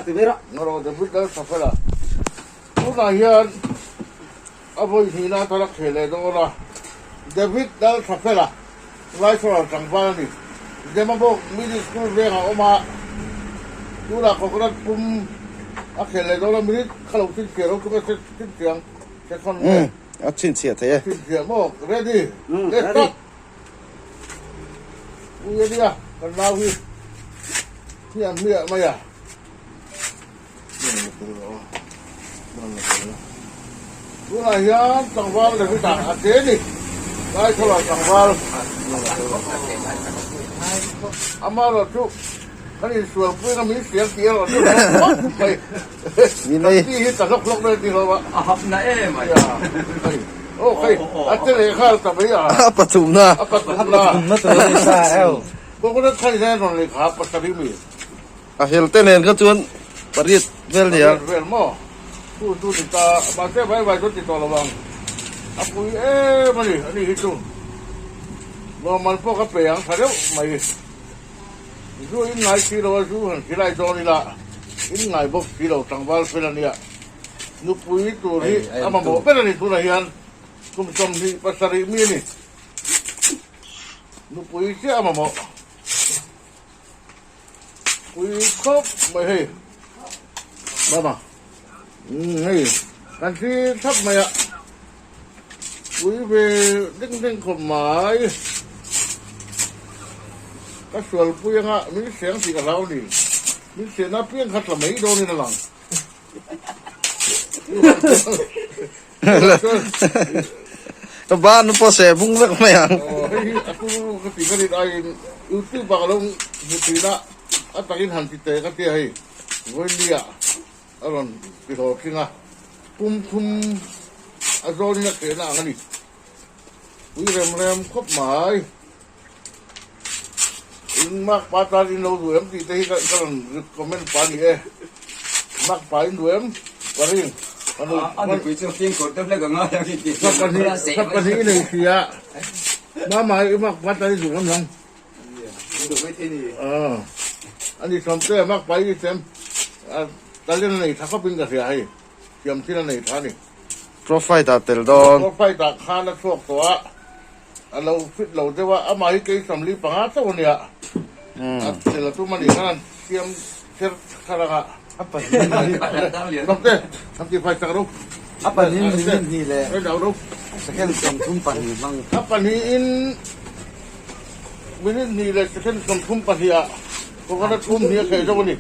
Ngarawh David Lalthafela tunah hian a vawi hnihna atan a khel leh dawn a, David Lalthafela Laisolar tlangval a ni. Zemabawk Middle School vengah a awm a, tunah coconut pum a khel leh dawn a, minute kha lo chhinchhiah lo chu ka chhinchhiah ang second nge? A chhinchhiah thei e. Chhinchhiah maw? Ready? Let's start! Ui a nia, kan nau hi hmiah hmiah mai a. Tunah hian tlangval David-a a che ni. Lai thawlah tlangval amarawh chu kan insualpui anga min siam tih erawh chu hlawk hlawk mai. Kan ti hi ta hlawk hlawk mai a ti hlawm a. A hap na em ai. Aw hei a che leh nghal ta mai a. A pathumna. A pathumna. A pathumna tur a ni sa eu. Coconut kha ni hian rawn lei kha pasarih mi. A hel te nen kha chuan pariat vel nia. Pariat vel maw? Chu chu ni ta mahse vai vai chuan ti tawh lo ang. A pui em a ni a ni hi chu. Lawmman pawh ka pe ang tha deuh mai. Zu in ngai si lo a zu han khilai dawn ila in ngai bawk si lo tlangval fel a nia. Nupui tur hi a mamawh ber a ni tunah hian kum 27 mi a ni. Nupui chiah a mamawh. Pui khawp mai hei. Mama. Umm hei kan thlir thap mai a. Pui ve ding ding khawp mai. Ka sual pui anga min seng tih ka hlau ni. Min sehna piang kha tla mai dawnin a lang. Ka ban pawh seh bung vek mai ang. Aw hei hi a turu ka ti ka rin aiin YouTube ah ka lo hmu thin a, a takin han ti teh ka tia hei Vawinia a rawn ti hlawh tling a, pum thum a zawnin a khehna ang a ni. Pui rem rem khawp mai. In makpa tan in lo duh em tih te hi ka rawn comment pa ni e. Makpa in duh em? Ka ring. A nupui chu fimkhur deuh hlek anga hian i ti. Ka pahnih i nei si a. Mama i makpa tan i duh em nang? Duh mai thei ni. A ni sawmte makpa i ni chem. Talent a nei tha khawpin ka hria hei. Thiam thil a nei tha a ni. Profile ah tel dawn. Profile ah khan a chhuak tawh a. A lo fit lo deuh a, amah hi kei 45 chauh a nia. A tel a tum a nih khan an siam kher thar ang a. A pahnih hi. Hnawkte, han ti fai chak ro. A pahnih minute hnih leh second 32 hmang. A pahnihin minute hnih leh second 32 ah coconut pum hnih a kheh zo a ni.